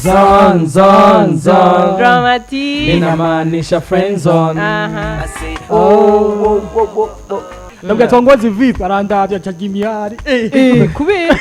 Zone, zone, zone. Dramatic. Inamaanisha friend zone. Aha. Oh, oh, oh, oh. Ndabwira tongozi vipi, arandavye, aca imihari. Eh, kubera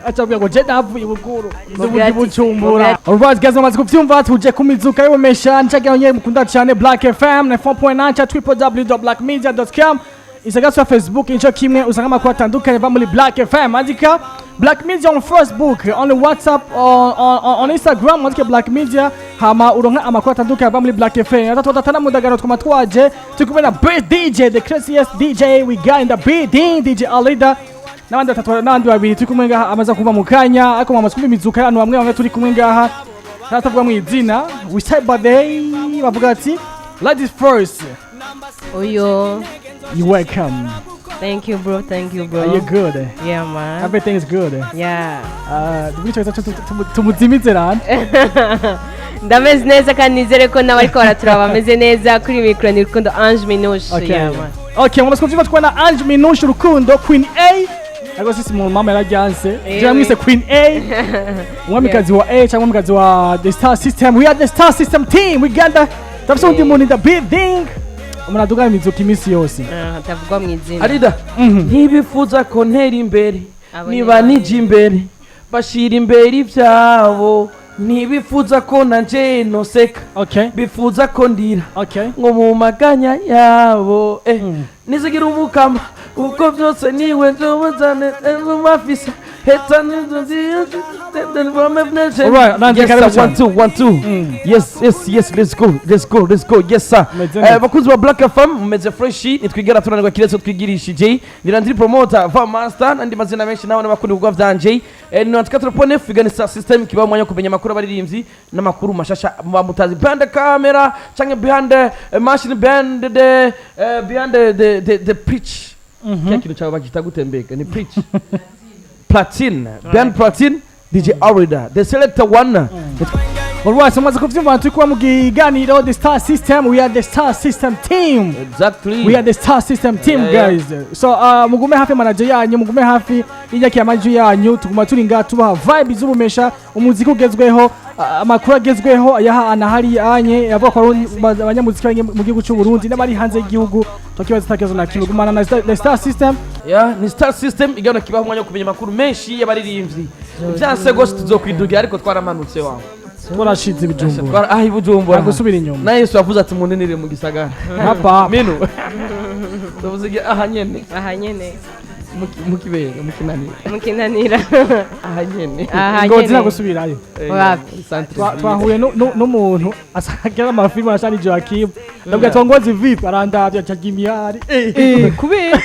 Acabwira ngo je navuye buguru Mubwira nzi Bujumbura. Alright guys, mumaze kuvyumva, tuje ku mizuka y'ubumesha ncagira nyene mukunda cyane, Black FM na 4.9 cha www.blackmedia.com, Instagram ya Facebook inco kimwe, usanga amakuru atandukanye va muri Black FM. Andika Black Media on Facebook, on WhatsApp, on Instagram, andika Black Media, hama uronka amakuru atandukanye ava muri Black FM. Atatu atana mudagano twama twaje turi kumwe na best DJ, the craziest DJ we got in the building, DJ Alida, n'abandi batatu n'abandi babiri turi kumwe ngaha amaze kuva mu kanya. Ariko mwamaze kumva imizuka y'abantu bamwe bamwe turi kumwe ngaha, ntatavuga mu izina. We say by day bavuga ati ladies first. Oyo. You welcome. Thank you, bro, thank you, bro. Are you good? Yeah, man. Everything is good? Yeah. Twicaye tumuzimize rand. Ndameze neza kandi nizere ko n'abariko baraturaba bameze neza. Kuri mikoro ni Rukundo Ange Minouche. Okay. Yeah, man. Okay, mwamaze kuvyumva, twabona Ange Minouche Rukundo, Queen A, ariko sisi mu mama yararyanse. Je mwise Queen A, umwamikazi wa A cyangwa umwamikazi wa the Star System. We are the Star System team. We got the tafise undi muntu in the building, umuntu aduga imizuka iminsi yose. Ah, atavugwa mu izina. Arida, ntibifuza ko ntera imbere. Abo niba ni nija imbere bashira imbere ivyabo, ntibifuza ko nanje noseka, bifuza ko ndira ngo mu maganya yabo, eh. Nizigira umukama kuko byose niwe nzobazane mafisa heta. Alright, Nandri, Yes, karibu sir, one cyane. two one two. Yes, let's go, let's go, let's go, yes sir. Meze neza. Bakunzi ba Black FM, mumeze fresh? Nitwigera tunanirwa kiretse twigirishije. Ni Landry Promoter va Master n'andi mazina menshi nawe n'abakunda ibikorwa vyanje. Ni 94.9 igana Star System, kiba umwanya wo kumenya amakuru abaririmbyi n'amakuru mashasha muba mutazi behind the camera canke behind the machine, behind the pitch. Kya kintu cyawe bakita gute mbega? Ni pitch, platine, behind platine, DJ Arida the selector one. Alright, so mumaze kuvyumva, turi kuba mu kiganiro The Star System. We are the Star System team. Exactly. We are the Star System team. Yeah. Guys, so mugume hafi manager yanyu, mugume hafi y'inyakiramajwi yanyu. Tuguma turi ngaha tubaha vibe z'ubumesha, umuziki ugezweho, amakuru agezweho ayaha hari anye yavuga ko ari abanyamuziki bari mu gihugu cy'u Burundi n'abari hanze y'igihugu, tukibaza itakibazo na kimwe. Gumana na The Star System. Yeah, ni Star System igana kibaho umwanya wo kumenya amakuru menshi y'abaririmbyi. Vyanse gose tuzokwidugira, ariko twaramanutse wawe. Twarashize ibijumbura. Twara ah i Bujumbura. Nta gusubira inyuma. Na Yesu yavuze ati munenere mu gisagara. Hapa. Minu tuvuze aha nyene. Aha nyene. Mu Kibenga, mu Kinanira. Mukinanira. Aha nyene. Aha Ngozi nyene. nta gusubirayo. Wapi. Centre. Twahuye n'umuntu asagira amafilmu arashana Joachim, ndabwira ati ngozi vipi, arandavye, aca imihari. Eh, kubera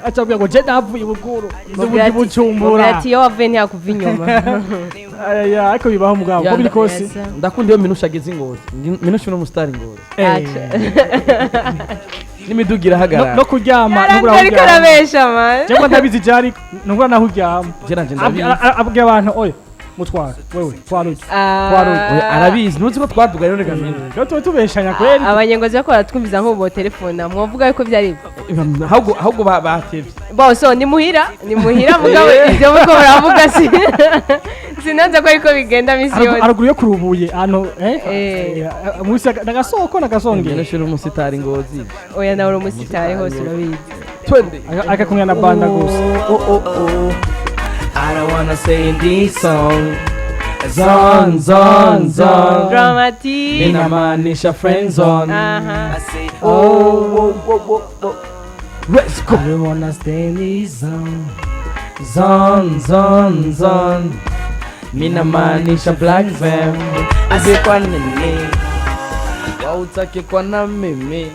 Acabwira ngo je navuye buguru Mubwira ndi Bujumbura. Mubwira ati iyo wavuye ntiyakuva inyuma. Aya, ariko bibaho mugabo, Ya, uko biri kose. Yes. Ndakunda iyo Minusha ageze i Ngozi. Minusha ni umusitari Ngozi, n'imiduga irahagarara. No kuryama ntubura aho ariko uryama. Arabesha, man. Cyangwa ndabizi jari ntubura naho uryama. Je nanje ndabizi. Abwira abantu oye mutwara wewe twara uyu. Ah. Twara uyu. Oya, arabizi, ntuzi ko twaduga rero gamina. Rero tuba tubeshanya kweri. Abanyengozi bako baratwumviza nk'ubu telefone mwavuga yuko byari Ahubwo batevye. Bo so ni muhira, ni muhira, mugabo ibyo muko muravuga si sinanze ko ariko bigenda misi yose. Haruguru yo kurubuye ahantu eh. Eh. Munsi nagasoko nagasongera. Minusha ni umusitari Ngozi. Oya, nawe uri umusitari hose, urabizi. Twende. Akakumwe na banda gusa. Oh. I don't wanna say in this song. Zone, zone, zone. Dramatic. Ninamaanisha friend zone. Aha. Oh. Let's go. I don't wanna stay in this zone. Zone, zone, zone. Minamaanisha Black FM. Ase kwa nini? Wautake kwa na mimi.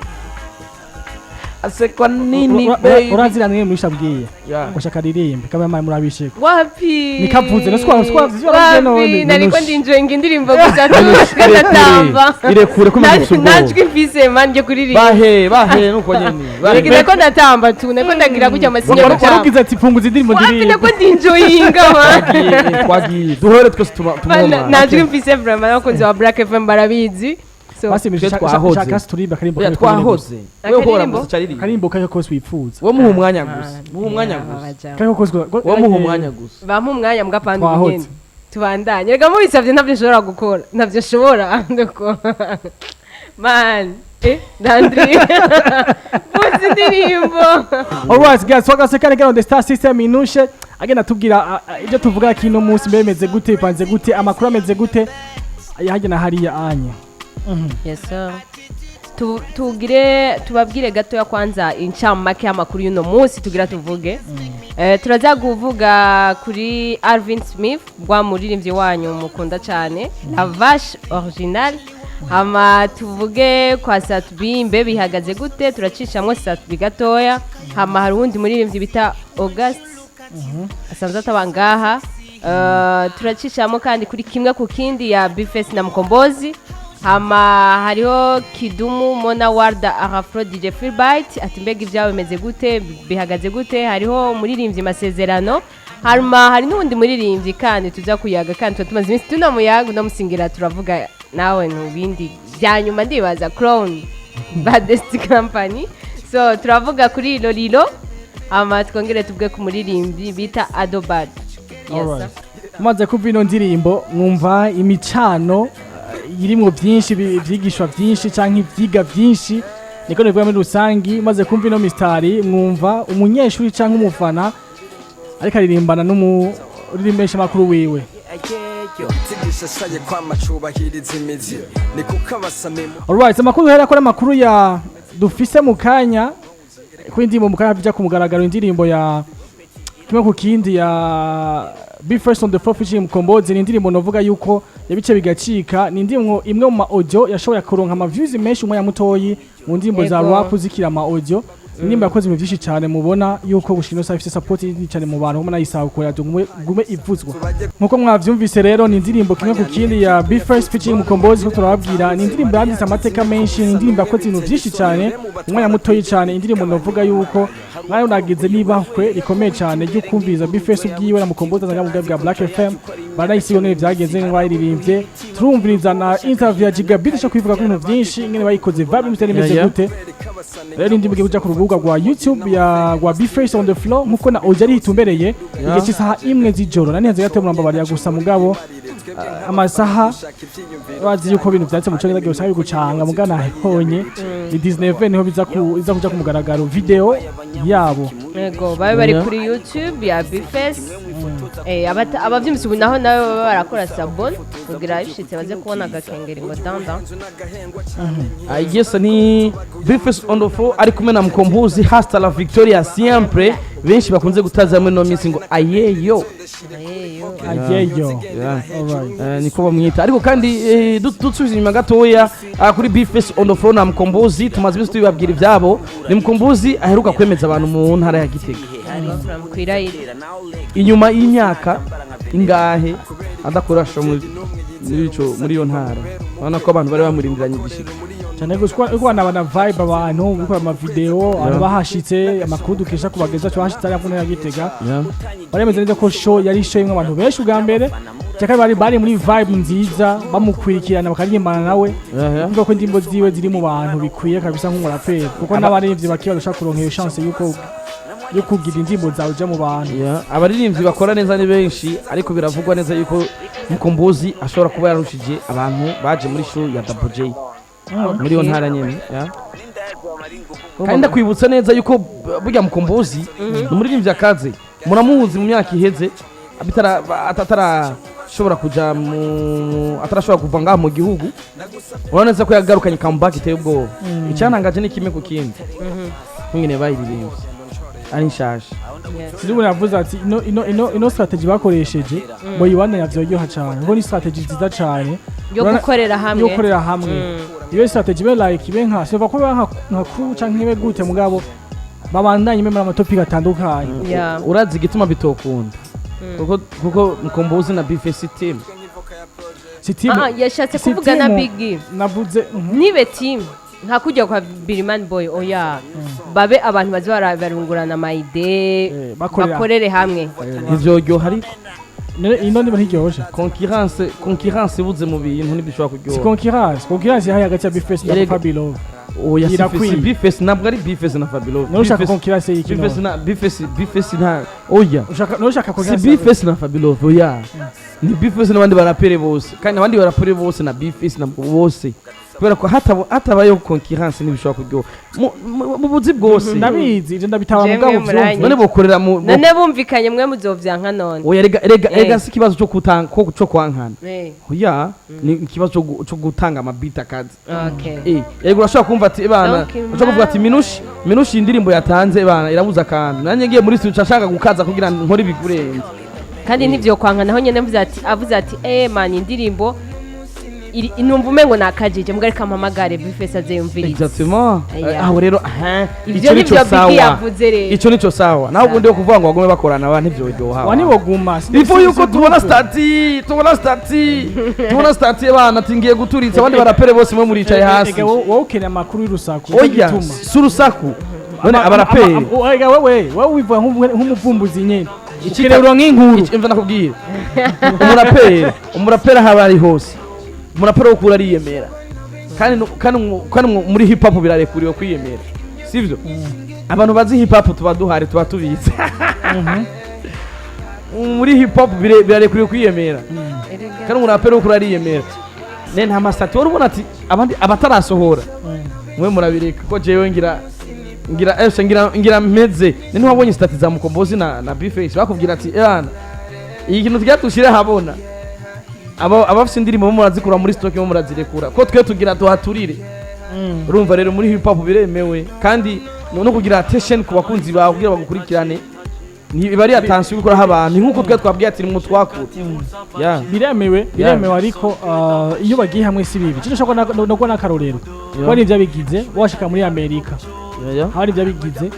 Ase kwa nini, baby? Urazira mwe murishabwiye Yeah. ngo shaka ririmbe kaba yamaye murabishika. Wapi. Nikavuze, no squad Wapi, none. nariko ndinjoyinga indirimbo gusa tugatamba. Irekure ko umenye ubwoba. Najwi mfise, man, ryo kuririmba. Bahe, bahe nuko nyene. Bahe. Nigeze ko ndatamba tu, nako ndagira gutya amasinya gutamba. Warugize ati punguza indirimbo Wapi. ndirimbe. Nako ndinjoyinga, man. Twagiye, twagiye. Duhore twese tumuha. Najwi mfise vraiment, n'abakunzi ba Black FM barabizi, so Basi Twe twahoze. shaka turirimbe akarimbo Oya, kamwe konyene gusa. twahoze. Wewe hora Akaririmbo? gusa caririmba. Akarimbo kayo kose wifuza. Wowe muha umwanya gusa. Muha umwanya gusa. Kayo kose. Wowe muha umwanya gusa. Bampa umwanya mbwa panda. Twahoze. Nyene. Tubandanye. Reka, mubisabye ntabyo nshobora gukora, ntabyo nshobora ndiko man. Landry, vuza indirimbo. Alright guys, twagase kane kano The Star System inushe agenda tubwira ibyo tuvuga kino munsi, mbe bimeze gute, bipanze gute, amakuru ameze gute hajya na hariya anye. Yes sir. Tugire tubabwire gatoya kwanza incamake y'amakuru y'uno munsi tugira tuvuge. Turaza kuvuga kuri Alvin Smith, rwa muririmbyi wanyu mukunda cyane, La Vache Original. Hama tuvuge kwa Sat-B, mbe bihagaze gute? Turacishamwo Sat-B gatoya. Hama hari uwundi muririmbyi bita August asanzwe ataba ngaha. Turacishamo kandi kuri kimwe ku kindi ya Bface na Mukombozi. Hama hariho Kidumu, Mona Warda, Arafro, DJ Philbyte, ati mbega ibyabo bimeze gute, bihagaze gute? Hariho umuririmbyi Masezerano. Hanyuma hari n'uwundi muririmbyi kandi tuza kuyaga, kandi tuba tumaze iminsi tunamuyaga, unamusingira turavuga nawe mu bindi bya nyuma, ndibaza Crown Baddest Company. So turavuga kuri Lolilo. Hama twongere tuvuge ku muririmbyi bita Adobad. Yes, Alright. sir. Mumaze kumva ino ndirimbo, mwumva imicano irimwo byinshi, ivyigishwa byinshi canke ivyiga byinshi, niko nivuga muri rusangi. Maze kumva ino mistari, mwumva umunyeshuri canke umufana ariko aririmbana n'umuririmbesha makuru wiwe. Gishashaye kwamacubahiriza imizi ni kuko abasame. Alright, amakuru duhera ko ari amakuru ya dufise mu kanya ko indirimbo mu kanya bija ku mugaragaro, indirimbo ya kimwe ku kindi ya Be First on the Floor featuring Mkombozi. Ni indirimbo novuga yuko yabice bigacika, ni indirimbo imwe mu ma audio yashoboye kuronka ama views menshi umwanya mutoyi mu ndirimbo za rap zikira ama audio. Indirimbo yakoze ibintu byinshi cyane, mubona yuko gushika ino saha ifise support nini cyane mu bantu, kuma nayisaba ko gume gume ivuzwa. Nkuko mwavyumvise rero, ni indirimbo kimwe ku kindi ya Be First featuring Mukombozi ko turababwira. Ni indirimbo yanditse amateka menshi, ni indirimbo yakoze ibintu byinshi cyane umwanya mutoyi cyane, indirimbo novuga yuko mwayo nagize nibahwe rikomeye cyane ryo kumviriza Be First ubwiwe na Mukombozi azanga mu bwa Black FM baranayisigo nene byagenze nk'abayiririmbye. Turumviriza na interview ya Gigabit cyo kwivuga ku bintu byinshi, ingene bayikoze, vibe imeze imeze gute. Rero indi mugiye kuja ku rubuga rwa YouTube ya rwa Be First on the Floor, nkuko na audio ari hitumbereye igihe cy'isaha 1 z'ijoro nani hanze gato, murambabariya gusa mugabo amasaha bazi yuko ibintu vyanditse mu cyongereza gusa bigucanga mugana honye ni 19 niho biza ku iza kuja ku mugaragaro video yabo. Yego, babe bari kuri YouTube ya Bface. Abavyumvise ubu naho nawe baba barakora s'abonner kugira bishitse baze kubona agakengeri ngo danda. Yes, ni Bface on the Floor ari kumwe na Mkombozi, hasta la victoria siempre, benshi bakunze gutaza muri no minsi ngo ayeyo. Ayeyo. Ayeyo. Alright. Niko bamwita. Ariko kandi dusubiza inyuma gatoya kuri Bface on the Floor na Mkombozi, tumaze iminsi tubibabwira ibyabo. Ni Mkombozi aheruka kwemeza abantu mu ntara ya Gitega Kwirayira. inyuma y'imyaka ingahe adakora show muri iyo ntara. Urabona ko abantu bari bamurindiranye igishika. Cyane gusa uko banabana vibe, abantu gukora ama video, abantu bahashitse, amakuru dukesha kubageza cyo hashitse ari ya Gitega, baremeza neza ko show yari show imwe abantu benshi ubwa mbere, cyakari bari muri vibe nziza, bamukurikirana bakaririmbana nawe. Kumva ko indirimbo ziwe ziri mu bantu bikwiye kabisa nk'umuraperi, kuko n'abaririmbyi bakiri badashaka kuronka iyo chance yuko yo kugira indirimbo zawe uja mu bantu. Yeah, abaririmbyi bakora neza ni benshi, ariko biravugwa neza yuko Mukombozi ashobora kuba yarushije abantu baje muri show ya Double J muri iyo ntara nyene, yeah. Kandi ndakwibutsa neza yuko burya Mukombozi ni umuririmbyi akaze, muramuzi mu myaka iheze atarashobora kuja mu atarashobora kuva ngaha mu gihugu. Urabona neza ko yagarukanye comeback iteye ubwoba. Icyantangaje ni kimwe ku kindi nk'ingene bayiririmbye ari nshasha. Sinzi umuntu yavuze ati ino strategy bakoresheje ngo yibandanya vyoryoha cane, kuko ni strategy nziza cane yo gukorera hamwe. Yo gukorera hamwe. Iyo strategy ibe like ibe nka siva ko ibe nka crew canke ibe gute, mugabo babandanye muri ama topic atandukanye. Urazi igituma bitokunda? Kuko Mkombozi na Bface team. Si team. Ah, yashatse Si kuvuga na team. Biggie. Navuze. Nibe team nka kujya kwa Biriman Boy, oya, babe abantu baza barungurana ama idées. Bakorera bakorere hamwe. Ntivyoryoha ariko. None ino ndimo ntiryoshye. Concurrence ibuze mu bintu ntibishobora Si kuryoha. Concurrence ihari hagati ya Bface na Erega. Fabilove. Oya, si Irakwiye. si B-Face, ntabwo ari B-Face na Fabio. Nawe ushaka concurrence y'iki? B-Face None na B-Face, B-Face nta, oya. Ushaka, nawe ushaka Si concurrence. B-Face na Fabio, oya, ni B-Face n'abandi barapere bose, kandi abandi barapere bose na B-Face na bose, kubera ko hatabayeho concurrence ntibishobora kuryoha mu buzi bwose. Ndabizi, ivyo ndabitaba, Jemwe mugabo uvyumve. muranyi. None bokorera mu None bumvikanye, mwe muzovyanka none? Oya, rega, si ikibazo cyo kutanga, cyo kwankana. Oya, ni ikibazo cyo gutanga amabita akazi. Yego, urashobora kumva ati bana, Donc, urashobora kuvuga ati Minushi, Minushi, indirimbo yatanze bana irabuza akantu, nanjye ngiye muri studio nshaka gukaza kugira ngo nkore ibikurenze. Kandi ntivyo naho nyene mvuze ati, avuze ati: "Eh man, indirimbo numva umengo nakajije mbwa, reka mpamagare B-Face aze yumvirize." Exactement. Yeah. Aho rero, aha, Ivyo ico nico. nivyo Biggie Sawa. yavuze rero. Ico nico sawa, naho ubundi yo kuvuga ngo bagume bakorana ba ntivyoryoha. Wa niboguma. Ifo yuko tubona statut, tubona statut bana ati ngiye guturitsa abandi barapere bose, mwe muricaye hasi. Ega wowe ukeneye amakuru y'urusaku, nicyo Oya, gituma. si urusaku. None abaraperi Ega wewe wivuga nk'umuvumbuzi nyene, ukeneye uronka inkuru. Imva nakubwira, umuraperi aho aba ari hose, umuraperi wo kura ariyemera, kandi muri hip hop birarekuriwe kwiyemera, sivyo? Abantu bazi hip hop tuba duhari, tuba tubitse muri hip hop birarekuriwe kwiyemera, kandi umuraperi wo kura ariyemera. Ne nta ma statut wari ubona ati abandi abatarasohora mwe murabireka, ko jewe ngira ese ngira meze ne. Ntiwabonye statut za Mukombozi na B-Face bakubwira ati: "Ebana, iyi kintu tugira tushire habona, aba abafise indirimbo bo murazikura muri stock, bo murazirekura, ko twe tugira tuhaturire." Urumva rero muri hip hop biremewe, kandi no kugira attention ku bakunzi bawe kugira bagukurikirane, ni iba ari attention bikoraho abantu, ni nkuko twe twabwiye ati nimwe twakura ya. Biremewe, ariko iyo bagiye hamwe si bibi. Cyo ushobora no kubona akarorero kuba ari ibyo bigize washika muri Amerika, hari ibyo bigize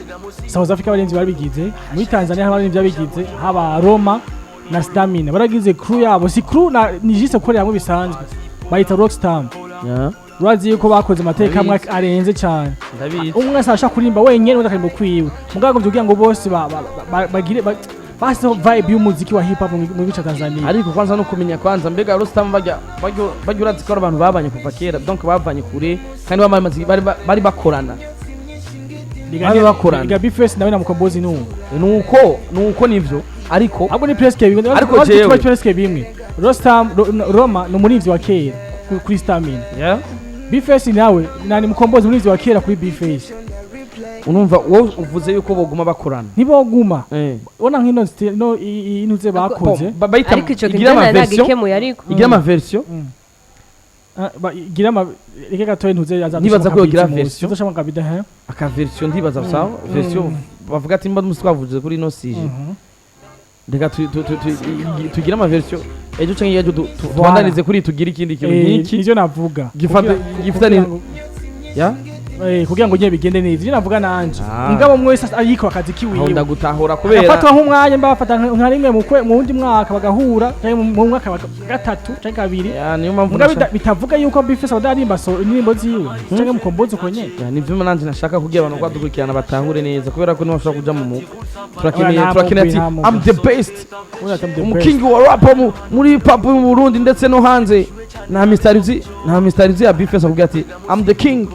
South Africa, abarinzi babigize muri Tanzania, hari ibyo bigize haba Roma na Stamina baragize crew yabo, si crew na ni juste gukorera hamwe bisanzwe, bayita Rockstar. Urazi yuko bakoze amateka amwe arenze cyane. Ndabizi. Umwe wese ashaka kuririmba wenyene, undi akaririmba kwiwe, mugabo kugira ngo bose bagire basizeho vibe y'umuziki wa hip hop mu gihugu ca Tanzania. Ariko kwanza no kumenya kwanza, mbega Rostam bajya urazi ko ari abantu babanye kuva kera, donc bavanye kure, kandi bamaze bari bakorana. Bari bakorana. Liga B-Face nawe na Mukombozi nuko. Nuko nivyo, ariko ahubwo ni presque bimwe. Ariko jewe- Presque bimwe. Rostam Roma ni umurinzi wa kera kuri Stamina. B-Face nawe nani Mukombozi umurinzi wa kera kuri B-Face. Urumva wowe uvuze yuko boguma bakorana. Ntiboguma, ubona nk'ino no inuze bakoze. Bayita Ariko ico kintu igira ama nari version nagikemuye ariko. Igira ama version. Ah, igira ama reka gatoya ntuze. Ndibaza ko yogira version. Azadushamo kabida he. Aka version, ndibaza sawa, version bavuga ati mba twavuze kuri ino sujet, reka tugire ama version ejo canke ejo tubandanize kuri, tugire ikindi kintu nk'iki. Nivyo navuga. Gifata ya. Kugira ngo nyine bigende neza, ivyo navuga nanje. Ah. Mugabo mwe wese ayikora akazi Aho kiwiwe. ndagutahura kubera Agafatwa nk'umwanya mba bafata nka rimwe mu wundi mwaka bagahura, canke mu mwaka wa gatatu canke kabiri. Ya, niyo mpamvu Mugabo bitavuga yuko B-Face abadaririmba so indirimbo ziwe canke Mukombozi uko nyene. Ya, nivyo nanje nashaka kugira abantu kwadukurikirana batahure neza, kubera ko ntibashobora kuja mu mugwi. Turakeneye Nta turakeneye mugwi, ati nta mugwi. I'm the best. Ubundi ati, "I'm the best." Umukingi wa rap muri hip hop mu Burundi ndetse no hanze. Nta mistari uzi ya B-Face akubwira ati I'm the king.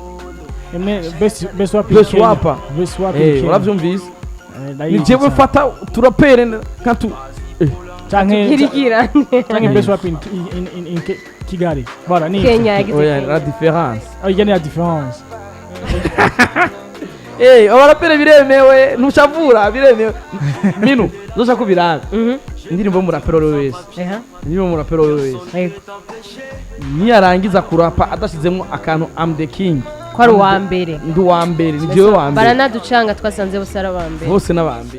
Emwe, best rapper in Best Kenya. rapper. Best rapper in Kenya. Uravyumvise? Ndayizi Ni jewe cyane. mfata turapere nka tu Canke Kirikirane. canke best rapper in Kigali. Voilà, ni Kenya yagize Oya, Kenya. la différence. Oh, il y a la différence. Abarapere biremewe, ntushavura, biremewe. Minu zoshaka kubiraba indirimbo y'umuraperi uwo ari we wese, indirimbo y'umuraperi uwo ari we wese, Yego. niyarangiza kurapa adashizemo akantu I'm the king, Ko ari uwa mbere. Ndi uwa mbere, ni jewe wa mbere. Baranaducanga, twasanze bose ari aba mbere. Bose n'aba mbere.